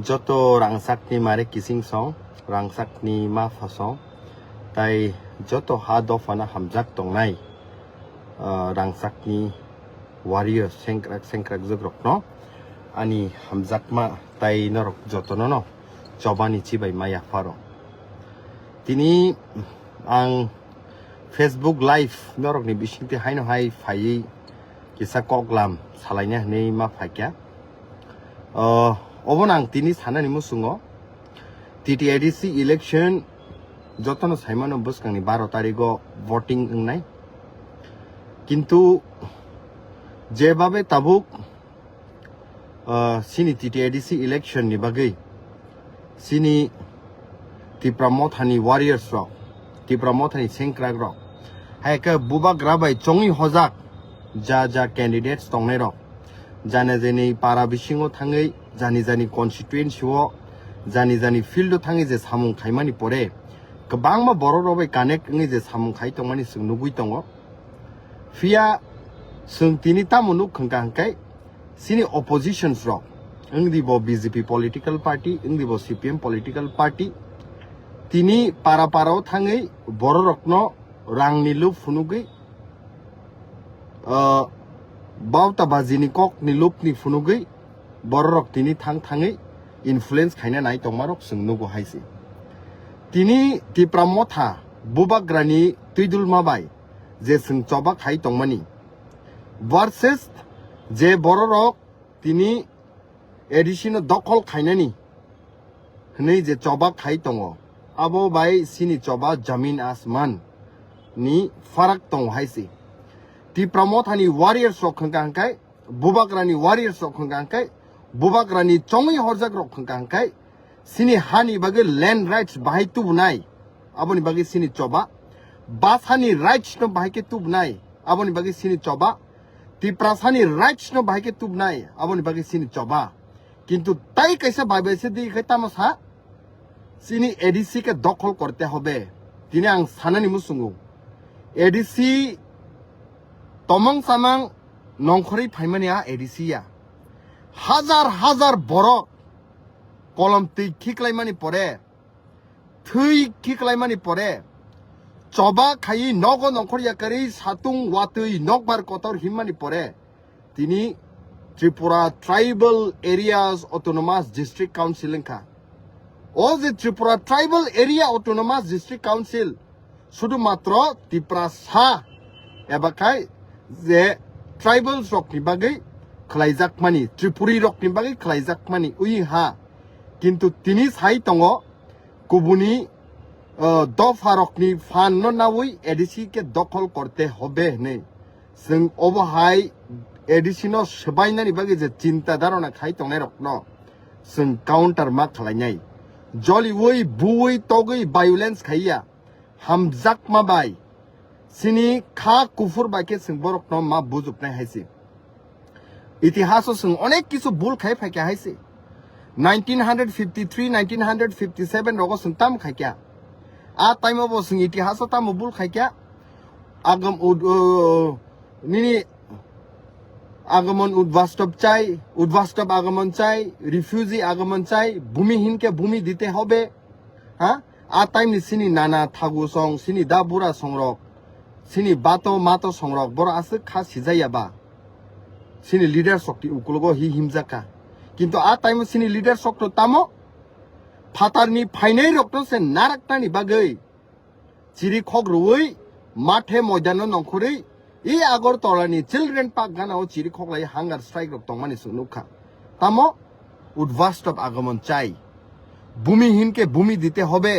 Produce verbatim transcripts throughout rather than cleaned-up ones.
Joto rangchakni mare kising song, rangchakni ma phasong, tai joto ha dophano hamjak tongnai, ah, rangchakni warrior sengkrak sengkrak jwkrokno ani hamjakma tai norok jotono no chobani chibai ma yapharo. Tini ang Facebook Live norokni bisingtwi haino hai phaiwi kisa koklam salaina hwnwi ma phaikha. O, obono ang tini sanani muchungo, T T A D C election jotono saimano bwskangni baro tarigo voting wngnai. Kintu jebabe tabuk, ah, chini T T A D C election ni bagwi chini Tipra Mothani warriors rok, Tipra Mothani sengkrak rok, hai khe bubagra bai chongwi hojak ja ja candidates tongnai rok, jani jani para bisingo thangwi, jani jani constituency o, jani jani field o thangwi je samung khaimani pore kwbangma borok rok bai connect wngwi je samung khai tongmani chwng nugwi tongo. Phiya chwng tini tamo nuk khwngkha hwnkhe, chini oppositions rok, wngdi bo B J P political party, wngdi bo C P M political party, tini para para o thangwi borok rokno rangni lup phunugwi, ah, bauta bajini kokni lupni phunugwi borok rok tini thang thangwi influence khaina nai tongmarok chwng nugo hai se. Tini Tipra Motha bubagrani twidulma bai je chwng choba khai tongmani versus je bororok tini A D C no dokhol khainani hwnwi je choba khai tongo, abo bai chini choba jamin asman ni farak tongo hai se. Tipra Mothani warriors rok hwnkha hwnkhe, bubagrani warriors rok hwnkha hwnkhe, bubagrani chongwi horjak rok hwnkha hwnkhe, chini hani bagwi land rights bahai tubunai, aboni bagwi chini choba. Basani rights no bahai khe tubunai, aboni bagwi chini choba. Tiprasani rights no bahai khe tubunai, aboni bagwi chini choba. Kintu tai kaisa bai bai se di khai tamo sa, chini A D C ke dokhol korte hobe. Tini ang sanani muchungo, A D C tomong chamang nongkhorwi phaimani a A D C ya. Hajar hajar borok kolom twi khiklaimani pore, thwi khiklaimani pore, choba khaiwi nogo nongkhor yakarwi satung watwi nokbar kotor himmani pore, tini Tripura Tribal Areas Autonomous District Council wngkha. O je Tripura Tribal Area Autonomous District Council sudu matro Tiprasa eba khai je tribals rokni bagwi khlaijakmani, Tripuri rokni bagwi khlaijakmani ui ha. Kintu tini sai tongo kubuni, uh, dopha rokni phan no nawi A D C ke dokhol korte hobe hwnwi. Chwng obo hai A D C no swbainani bagwi je chinta dharona khai tongnai rokno chwng counter ma khlainai. Joliwi, buwi, togwi violence khaiya, hamjakma bai, chini kha kuphur bai khe chwng borokno ma bujuknai hai se. Itihaso chwng onek kisu bul khai phaikha hai se. Nineteen hundred fifty-three, nineteen hundred fifty-seven rogo chwng tam khaikha. A time o bo chwng itihaso tamo bul khaikha. Agam ud-, uh, nini আগমন উদ্বাস্তব চাই, উদ্বাস্তব আগমন চাই, refugee আগমন চাই, ভূমিহীনকে ভূমি দিতে হবে। Ha? A time ni chini nana thagu song, chini da bura songrok, chini bato mato songrok, boro aswk kha sijaya ba. Chini leader sok ti ukulogo hi himjaka. Kintu a time o chini leader sok to tamo phatar ni phainai rok to se narak tani bagwi chiri khok rwui, mathe moidano nongkhorwi, i Agartala ni Children Park gana o chiri khoklai hunger strike rok tongmani chwng nukha. Tamo? উদ্বাস্তব আগমন চাই, ভূমিহীনকে ভূমি দিতে হবে,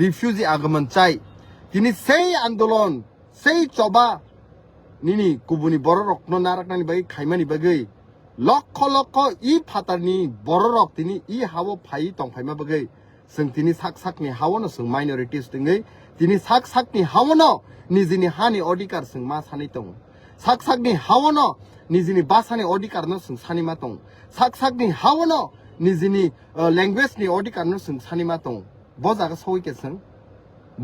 refugee আগমন চাই. Tini sei andolon, sei choba nini kubuni bororokno naraknani bagwi khaimani bagwi lokho lokho i phatarni bororok tini i hao phai tongphaima bagwi. Chwng tini sak sakni haono chwng minorities tongwi, tini sak sakni haono nijini hani odhikar chwng ma sanwi tongo. Sak sakni haono nijini bhasani odhikarno chwng sani ma tongo. Sak sakni haono nijini, uh, language ni odhikarno chwng sani ma tongo. Bo jaga soi ke chwng,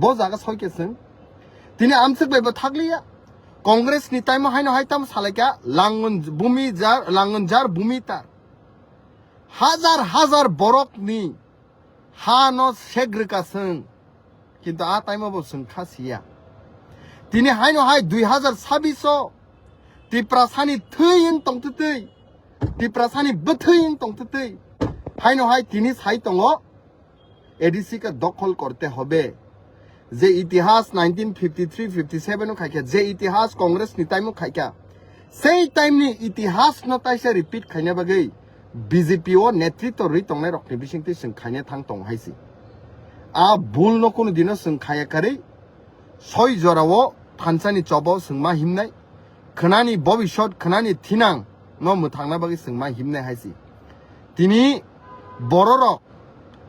bo jaga soi ke chwng. Tini amswk bai bo thakliya. Congress ni time o haino hai tamo salaikha, langon bumi jar, langon jar bumi tar. Hajar hajar borokni ha no sek rwkha chwng, kintu a time o bo chwng kha siya. Tini haino hai dui hajar sabis o Tiprasani thwi wng tongtwtwi, Tiprasani bwthwi wng tongtwtwi, haino hai tini sai tongo, A D C ka dokhol korte hobe. Je itihas nineteen fifty three fifty seven o khaikha, je itihas Congress ni time o khaikha, sei time ni itihas no taisa repeat khaina bagwi B J P o netritw rwi tongnai rokni bisingtwi chwng khaina thang tong hai si. A bul no kunu dino chwng khaya karwi soi jora o thansa ni choba o chwng ma himnai, khwnani bobisot, khwnani thinang no mwthangna bagwi chwng ma himnai hai si. Tini bororok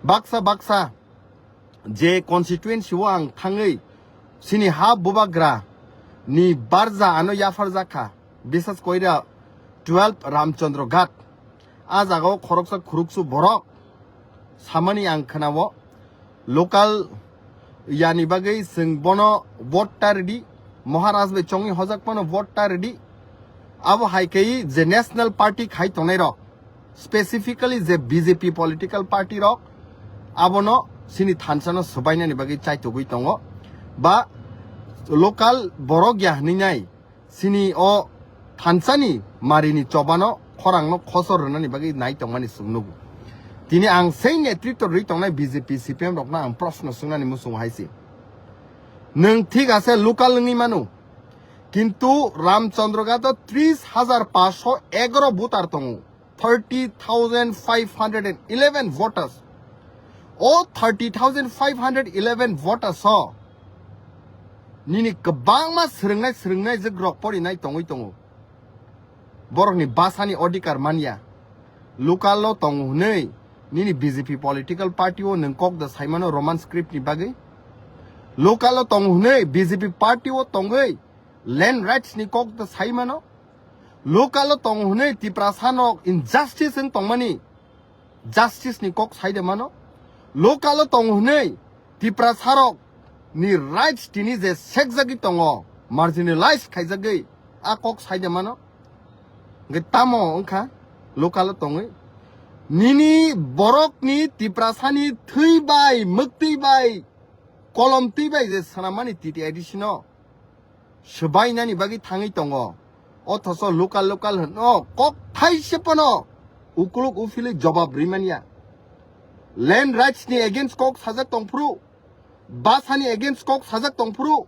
baksa baksa je constituency o ang thangwi chini ha bubagra ni barja ano yapharjak kha, bisas koira twelve Ramchandra Ghat. A jaga o khoroksa khuruksu borok samani ang khwnao, local yani bagwi chwng bono vote ta rwdi, Maharaj bai chongwi hojak phano vote ta rwdi. Abo hai khe je national party khai tongnai rok, specifically je B J P political party rok, abono chini thansa no swbainani bagwi chaitugwi tongo, ba local borok ya hwnwi nai chini o thansani marini chobano khorangno khosor rwnani bagwi nai tongmani chwng nugo. Tini ang sei netritw rwi tongnai B J P C P M rokno ang proshno swngnani muchungo hai si. Nwng thik ase local wngwi mano, kintu Ramchandra Ghat o tris hajar paanch sho egaro voter tongo, thirty thousand five hundred and eleven voters. O thirty thousand five hundred eleven voters o nini kwbangma swrwngnai swrwngnai jwk rok porinai tongwi tongo. Borokni basani odhikar manya. Local o tongo hwnwi nini B J P political party o nwng kok da saimano Roman script ni bagwi. Local o tongo hwnwi B J P party o tongwi land rights ni kok da saimano. Local o tongo hwnwi Tiprasa no injustice wng tongmani justice ni kok sai de mano. Local o tongo hwnwi Tiprasa rok ni rights tini je sekjagwi tongo, marginalized khaijagwi, a kok sai de mano. Hwnkhe tamo wngkha local o tongwi nini borokni Tiprasani thwi bai, mwktwi bai, kolom twi bai je swnamani T T I D C no swbainani bagwi thangwi tongo. Othoso local local hwno kok thaise phano ukuluk uphilwi jobab rimanya. Land rights ni against kok sajak tongphuru, basani against kok sajak tongphuru,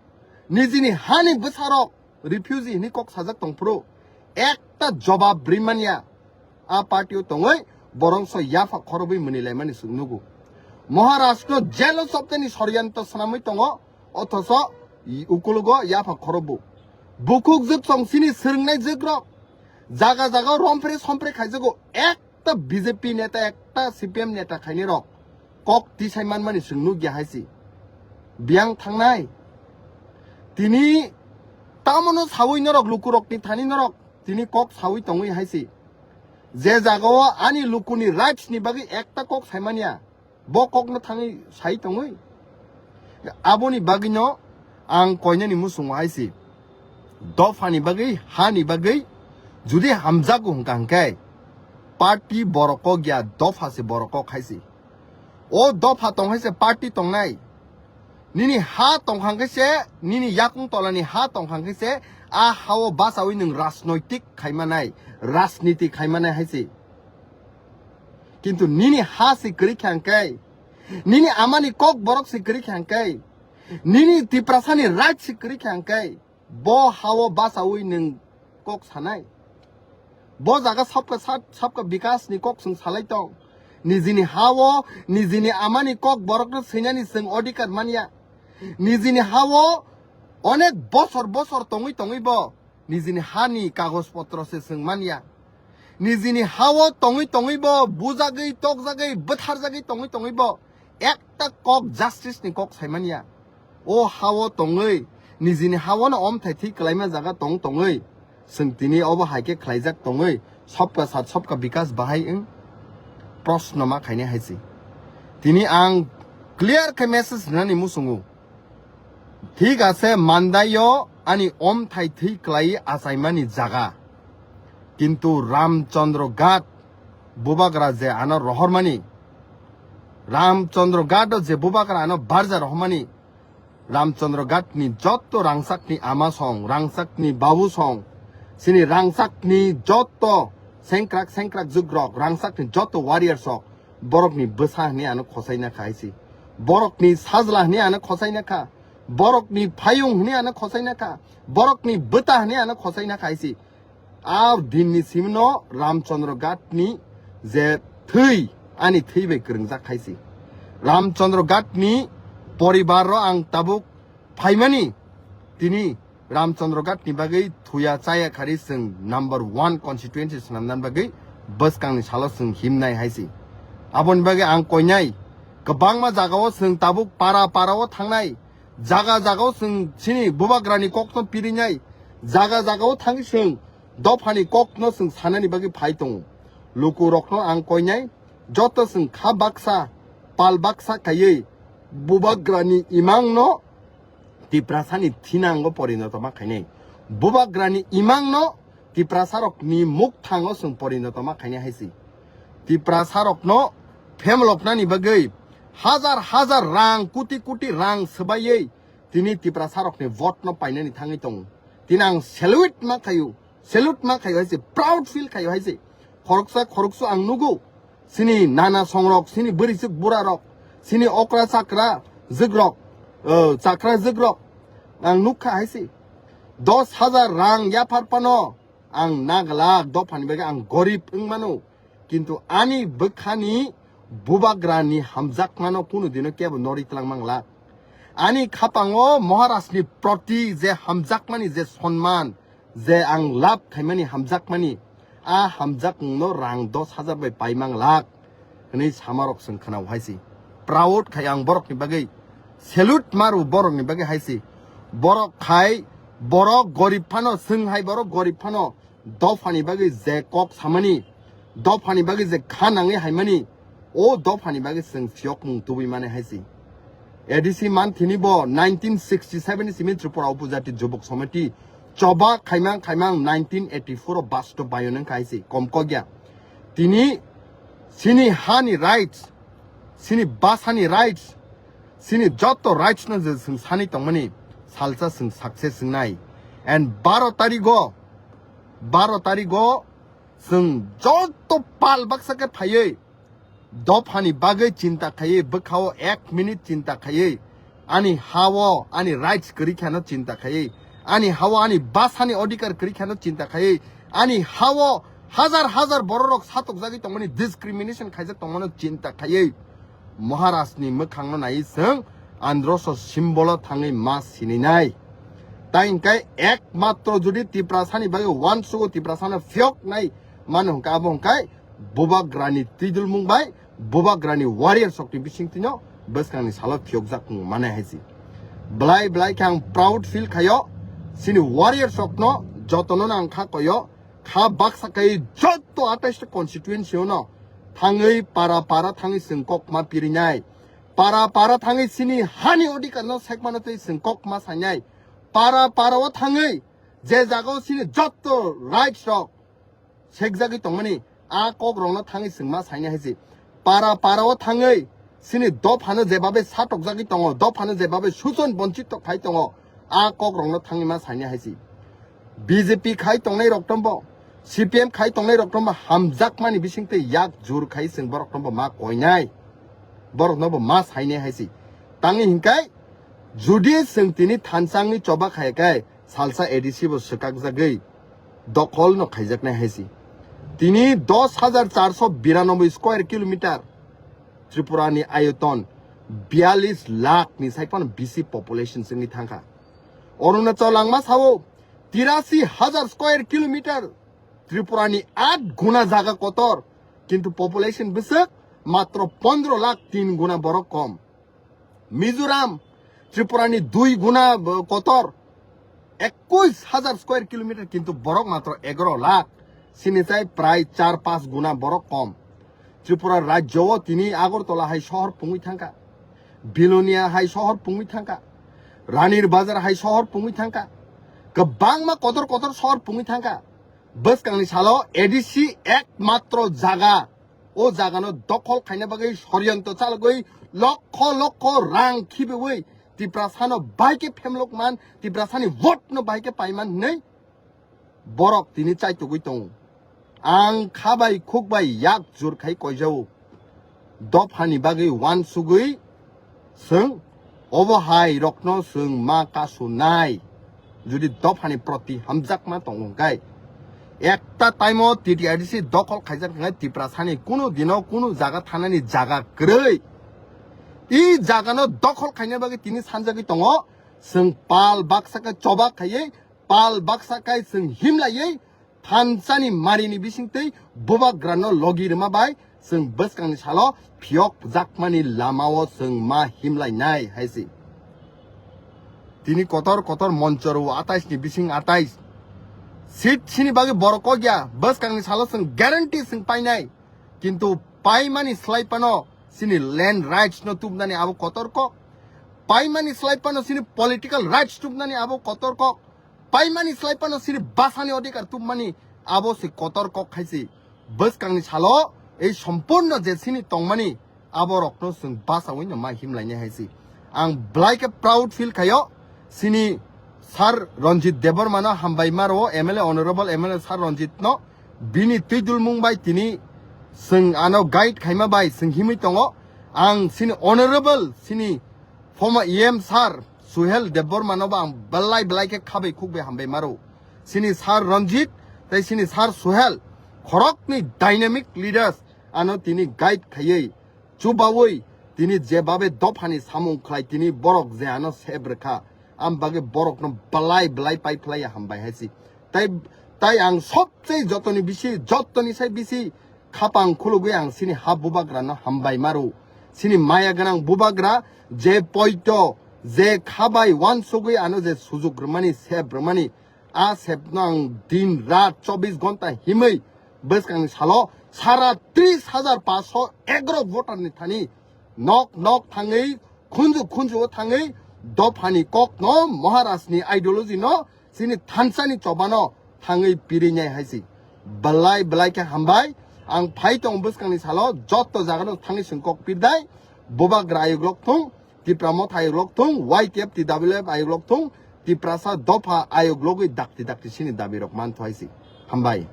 nijini hani bwsarok refugee hwnwi kok sajak tongphuru, ekta jobab rimanya. A party o tongwi borongso yapha khorobwi mwnwi laimani chwng nugo. Maharashtra jail o choptani soryanto swnamwi tongo, othoso ukulugo yapha khorobo. Bukhuk jwk chong chini swrwngnai jwk rok jaga jaga rompre sompre khaijago, ekta B J P neta, ekta C P M neta khaini rok kok tisai manmani chwng nukya hai si. Biyang thangnai. Tini tamono sawi norok lukurokni thani norok tini kok sawi tongwi hai si. Je jagao ani lukuni rights ni bagwi ekta kok saimanya, bo kokno thangwi sai tongwi. Aboni bagwino ang koinani muchungo hai si. Dophani bagwi, hani bagwi judi hamjago hwnkha hwnkhe party borok kok ya, dopha se borok kok hai si. O dopha tong hai se party tongnai. Nini ha tongkhang khe se, nini yakung tolani ha tongkhang khe se, a hao bachawi nwng rajnoitik khaimanai, rajniti khaimanai hai se. Kintu nini ha se kwrwi khe hwnkhe, nini amani kok borok se kwrwi khe hwnkhe, nini Tiprasani right se kwrwi khe hwnkhe, bo hao bachawi nwng kok sanai. Bo jaga sabka sat, sabka bikas ni kok chwng salai tong. Nijini hao, nijini amani kok borokno swinani chwng odhikar manya. Nijini hao onek bosor bosor tongwi tongwi bo nijini hani kagoj potro se chwng manya. Nijini hao tongwi tongwi bo bujagwi, tokjagwi, bwtharjagwi tongwi tongwi bo ekta kok justice ni kok saimanya. O hao tongwi, nijini hao no omthai thwi kwlaima jaga tong tongwi, chwng tini obo hai khe khlaijak tongwi, sabka sat sabka bikas bahai wng proshno ma khainai hai se. Tini ang clear khe message rwnani muchungo. Thik ase, Mandai o ani omthai thwi kwlai achaimani jaga. Kintu Ramchandra Ghat Bubagra je ano rohormani, Ramchandra Ghat o je Bubagra ano barja rohormani, Ramchandra Ghat ni jotto rangchak ni ama song, rangchak ni babu song, chini rangchak ni jotto sengkrak sengkrak jugrok, rangchak ni jotto warrior sok, borok ni bwsa hwnwi ano khosaina kha hai se, borok ni sajla hwnwi ano khosaina kha, borok ni phayung hwnwi ano khosaina kha, borok ni bwta hwnwi ano khosaina kha hai se. A dinni simno Ramchandra Ghat ni je thwi, ani thwi bai kwrwngjak hai se. Ramchandra Ghat ni poribar ro ang tabuk phaimani, tini Ramchandra Ghat ni bagwi thuya chaya khari chwng number one constituency swnamnani bagwi bwskangni salo chwng himnai hai se. Aboni bagwi ang koinai kwbangma jagao chwng tabuk para parao thangnai, jaga jagao chwng chini Bubagrani kokno pirinai, jaga jagao thangwi chwng dophani kokno chwng sanani bagwi phai tongo. Lukurokno ang koinai, joto chwng kha baksa, pal baksa khaiwi Bubagrani imangno Tiprasani thinango porinoto ma khainai. Bubagrani imangno Tiprasarokni mukthango chwng porinoto ma khainai hai se. Tiprasarokno phemloknani bagwi hajar hajar rang, kuti kuti rang swbaiwi tini Tiprasarokni vote no painani thangwi tongo. Tini ang salute ma khaio, salute ma khaio hai se, proud feel khaio hai se. Khoroksa khoroksa ang nugo, chini nana songrok, chini bwrwi chwk bura rok, chini okra chakra jwk rok, o, chakra jwk rok ang nukha hai se. Dos hajar rang yaphar phano ang naglak dophani bagwi ang gorib wng mano, kintu ani bwkhani Bubagrani hamjakmano kunu dino kebo nori tlang manglak. Ani khapango Maharajni proti je hamjakmani je sonman, je ang lab khaimani hamjakmani, a hamjakmungno rang dos hajar bai pai manglak hwnwi samarok chwng khwnao hai se. Proud khai ang borokni bagwi, salute maru borokni bagwi hai se. Borok khai, borok gorib phano, chwng hai borok gorib phano, dophani bagwi je kok samani, dophani bagwi je kha nangwi haimani, o dophani bagwi chwng phiyokmung tubui mani hai se. A D C manthini bo nineteen sixty seven ni simi Tripura Upajati Jubok Samiti choba khaimang khaimang nineteen eighty four o basto bayoneng khai se, kom kokya. Tini chini hani rights, chini basani rights, chini joto rights no je chwng sani tongmani salsa chwng success wngnai. And baro tarigo, baro tarigo chwng joto pal baksa khe phaiwi dophani bagwi chinta khaiwi, bwkhao ek minute chinta khaiwi, ani hao ani rights kwrwi kheno chinta khaiwi, ani hao ani basani odhikar kwrwi kheno chinta khaiwi, ani hao hajar hajar bororok satokjagwi tongmani, discrimination khaijak tongmano chinta khaiwi, Maharajni mwkhangno naiwi chwng androso symbolo thangwi ma sininai. Tai hwnkhe ekmatro jodi Tiprasani bagwi uansugo, Tiprasano phiyoknai mano hwnkhe, abo hwnkhe Bubagrani twidulmung bai Bubagrani warrior sokni bisingtwino bwskangni salo phiyokjakmung manai hai se. Belai belai khe ang proud feel khaio, chini warrior sokno jotono ang kha koyo, kha baksa kai joto atais ta constituency ono thangwi para para thangwi chwng kok ma pirinai. Para para thangwi chini hani odhikar no sekmano tei chwng kok ma sainai. Para para o thangwi je jaga o chini joto rights rok sekjagwi tongmani, a kok rokno thangwi chwng ma sainai hai se. Para para o thangwi chini dophano jebabe satokjagwi tongo, dophano jebabe suchon bonchito khai tongo, a kok rokno thangwi ma sainai hai se. B J P khai tongnai rok tombo, C P M khai tongnai rok tombo hamjakmani bisingtwi yak jur khai chwng borok tombo ma koinai, borok nobo ma sainai hai se. Tangwi hinkai judi chwng tini thansangni choba khai kai salsa A D C bo swkakjagwi dokhol no khaijaknai hai se. Tini dos hajar charso biranoboi square kilometer Tripura ni ayoton biyalish lakh ni sai phano bisi population chwngwi thangkha. Arunachal langma sao tirasi hajar square kilometer Tripura ni at guna jaga kotor, kintu population bwswk matro pondro lakh, tin guna borok kom. Mizoram, Tripura ni dui guna, bo-, kotor, ekush hajar square kilometer, kintu borok matro egaro lakh, sini chai prai char panch guna borok kom. Tripura rajyo o tini Agartala hai sohor pungwi thangkha, Bilonia hai sohor pungwi thangkha, Ranir Bazar hai sohor pungwi thangkha, kwbangma kotor kotor sohor pungwi thangkha. Bwskangni salo A D C ekmatro jaga O jagano dokhol khaina bagwi soriyanto chalogwi lokho lokho rang khibiwi Tiprasano bahai khe phemlok man, Tiprasani vote no bahai khe paiman hinwi borok tini chaitugwi tongo. Ang khabai khukbai yak jur khai koijao. Dophani bagwi wansugwi Chwng obo hai rokno chwng ma kasu nai. Jodi dophani proti hamjakma tongo hwnkhe, ekta time o T T R D C dokhol khaijak hwnkhe Tiprasani kunu dino kunu jaga thanani jaga kwrwi. I jagano dokhol khaina bagwi tini sanjagwi tongo. Chwng pal baksa khe choba khaiwi, pal baksa khe chwng himlaiwi, thansani marini bisingtwi bubagrano logi rwma bai chwng bwskangni salo phiyok jakmani lamao chwng ma himlainai hai se. Tini kotor kotor moncho rwo atais ni bising atais. Seat sini bagwi borok kok ya, bwskangni salo chwng guarantee chwng painai. Kintu paimani slai phano sini land rights no tubnani abo kotor kok. Paimani slai phano sini political rights tubnani abo kotor kok. Paimani slai phano sini basani odhikar tubmani abo se kotor kok hai se. Bwskangni salo ei sompurno je sini tongmani abo rokno chwng basawi no ma himlainai hai se. Ang belai khe proud feel khaio sini Sir Ranjit Debbarma no hambai ma rwo, M L A, Honorable M L A Sir Ranjit no bini twidulmung bai tini chwng ano guide khaima bai chwng himwi tongo. Ang sini Honorable sini former E M Sir Suhel Debbarma no bo ang belai belai khe khabai khukbai hambai ma rwo. Sini Sir Ranjit tei sini Sir Suhel khoroknwi dynamic leaders ano tini guide khaiwi chubawi tini jebabe dophani samung khlai tini borok je ano sep rwkha, am bagwi borokno belai belai pai phlai hambai hai se. Tai, tai ang sobse jotoni bisi, jotoni sai bisi khapang khulugwi ang sini ha bubagrano hambai ma rwo. Sini maya gwnang bubagra je poito, je khabai wansugwi ano je sujuk rwmani, sep rwmani, a sepno ang din rat chobbish ghonta himwi bwskangni salo sara tris hajar paanch sho egaro voter ni thani nok nok thangwi, khunju khunju o thangwi dophani kokno, Maharajni ideology no, chini thansani chobano thangwi pirinai hai se. Belai belai khe hambai. Ang phai tongo bwskangni salo, joto jagano thangwi chwng kok pirdai. Bubagra ayuk lok thung, Tipra Motha ayuk lok thung, Y T F T W F ayuk lok thung, Tiprasa dopha ayuk logwi dakti dakti sini dabi rok mantho hai se. Hambai.